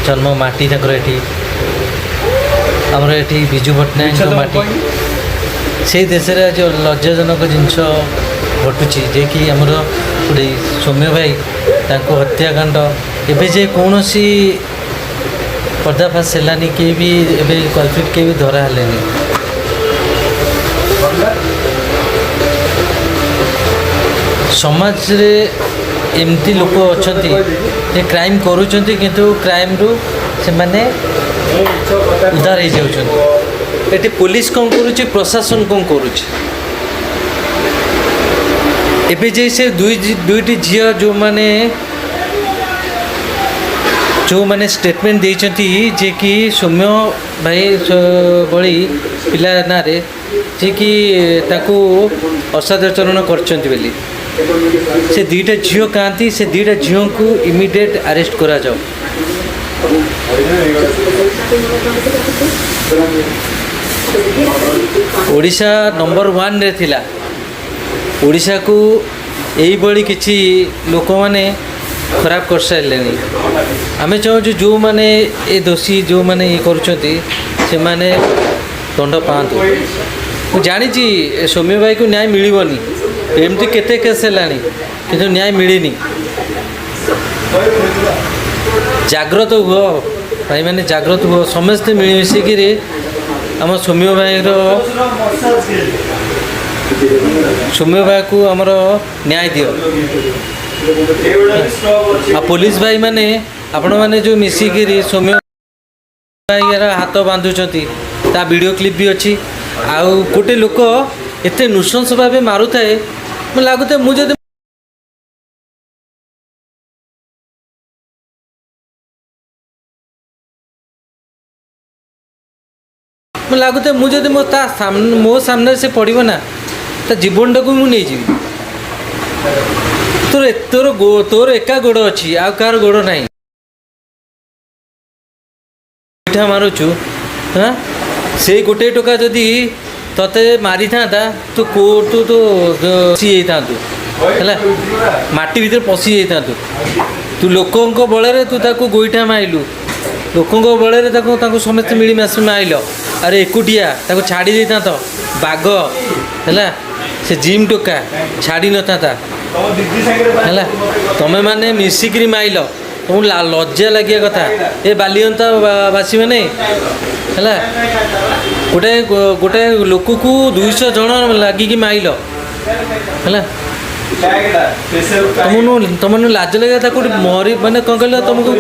ଜନ୍ମ ମାଟି ତାଙ୍କର ଏଠି, ଆମର ଏଠି ବିଜୁ ପଟ୍ଟନାୟକଙ୍କ ମାଟି। ସେଇ ଦେଶରେ ଆଜି ଲଜ୍ଜାଜନକ ଜିନିଷ ଘଟୁଛି ଯେ କି ଆମର ଗୋଟେ ସୌମ୍ୟ ଭାଇ, ତାଙ୍କୁ ହତ୍ୟାକାଣ୍ଡ ଏବେ ଯେ କୌଣସି ପର୍ଦ୍ଦାଫାଶ ହେଲାନି, କେହି ବି ଏବେ କଲପ୍ରିଟ୍ କେହି ବି ଧରା ହେଲେନି। ସମାଜରେ ଏମିତି ଲୋକ ଅଛନ୍ତି ଯେ କ୍ରାଇମ୍ କରୁଛନ୍ତି, କିନ୍ତୁ କ୍ରାଇମ୍ରୁ ସେମାନେ ଉଦ୍ଧାର ହେଇଯାଉଛନ୍ତି। ଏଠି ପୋଲିସ କ'ଣ କରୁଛି, ପ୍ରଶାସନ କ'ଣ କରୁଛି? ଏବେ ଯେ ସେ ଦୁଇଟି ଝିଅ ଯେଉଁମାନେ ଷ୍ଟେଟମେଣ୍ଟ ଦେଇଛନ୍ତି ଯେ କି ସୌମ୍ୟ ଭାଇ ଭଳି ପିଲା ନାଁରେ ଯିଏକି ତାକୁ ଅସଦାଚରଣ କରିଛନ୍ତି ବୋଲି, ସେ ଦୁଇଟା ଝିଅ କାହାନ୍ତି? ସେ ଦୁଇଟା ଝିଅଙ୍କୁ ଇମିଡ଼ିଏଟ୍ ଆରେଷ୍ଟ କରାଯାଉ। ଓଡ଼ିଶା ନମ୍ବର 1ରେ ଥିଲା। ଓଡ଼ିଶାକୁ ଏଇଭଳି କିଛି ଲୋକମାନେ ଖରାପ କରିସାରିଲେଣି। ଆମେ ଚାହୁଁଛୁ ଯେଉଁମାନେ ଏ ଦୋଷୀ, ଯେଉଁମାନେ ଇଏ କରୁଛନ୍ତି, ସେମାନେ ଦଣ୍ଡ ପାଆନ୍ତୁ। ମୁଁ ଜାଣିଛି ଏ ସୌମ୍ୟ ଭାଇକୁ ନ୍ୟାୟ ମିଳିବନି, ଏମିତି କେତେ କେସ୍ ହେଲାଣି କିନ୍ତୁ ନ୍ୟାୟ ମିଳିନି। ଜାଗ୍ରତ ହୁଅ ଭାଇମାନେ, ଜାଗ୍ରତ ହୁଅ ସମସ୍ତେ ମିଳିମିଶିକିରି ଆମ ସୌମ୍ୟ ଭାଇର, ସୌମ୍ୟ ଭାଇକୁ ଆମର ନ୍ୟାୟ ଦିଅ। ଆଉ ପୋଲିସ ଭାଇମାନେ, ଆପଣମାନେ ଯେଉଁ ମିଶିକିରି ସୌମ୍ୟ ଭାଇର ହାତ ବାନ୍ଧୁଛନ୍ତି, ତା ଭିଡ଼ିଓ କ୍ଲିପ୍ ବି ଅଛି। ଆଉ ଗୋଟେ ଲୋକ ଏତେ ନୃଶଂସ ଭାବେ ମାରୁଥାଏ, ମୁଁ ଲାଗୁଥାଏ ମୁଁ ଯଦି ମୁଁ ଲାଗୁଥାଏ ମୁଁ ଯଦି ମୋ ତା ମୋ ସାମ୍ନାରେ ସେ ପଡ଼ିବ ନା, ତା ଜୀବନଟାକୁ ମୁଁ ନେଇଯିବି। ତୋର ଏକା ଗୋଡ଼ ଅଛି, ଆଉ କାହାର ଗୋଡ଼ ନାହିଁ। ପିଠା ମାରୁଛୁ, ହଁ, ସେଇ ଗୋଟେ ଟୋକା ଯଦି ତତେ ମାରିଥାନ୍ତା, ତୁ କୋଉଠୁ ତୁ ପଶି ଯାଇଥାନ୍ତୁ, ହେଲା, ମାଟି ଭିତରେ ପଶି ଯାଇଥାନ୍ତୁ। ତୁ ଲୋକଙ୍କ ବଳରେ ତୁ ତାକୁ ଗୋଇଠା ମାଇଲୁ, ଲୋକଙ୍କ ବଳରେ ତାଙ୍କୁ ସମସ୍ତେ ମିଳିମିଶି ମାଇଲ। ଆରେ ଏକୁଟିଆ ତାକୁ ଛାଡ଼ି ଦେଇଥାନ୍ତ, ବାଘ ହେଲା ସେ ଜିମ୍ ଟୋକା ଛାଡ଼ି ନଥାନ୍ତା, ହେଲା। ତମେମାନେ ମିଶିକିରି ମାଇଲ, ତମକୁ ଲଜ୍ଜା ଲାଗିବା କଥା ଏ ବାଲିଅନ୍ତା ବାସୀମାନେ, ହେଲା। ଗୋଟେ ଲୋକକୁ 200 ଜଣ ଲାଗିକି ମାଇଲ, ହେଲା। ତମକୁ ଲାଜ ଲାଗିବା ତାକୁ ମରି ମାନେ କ'ଣ କହିଲ ତମକୁ?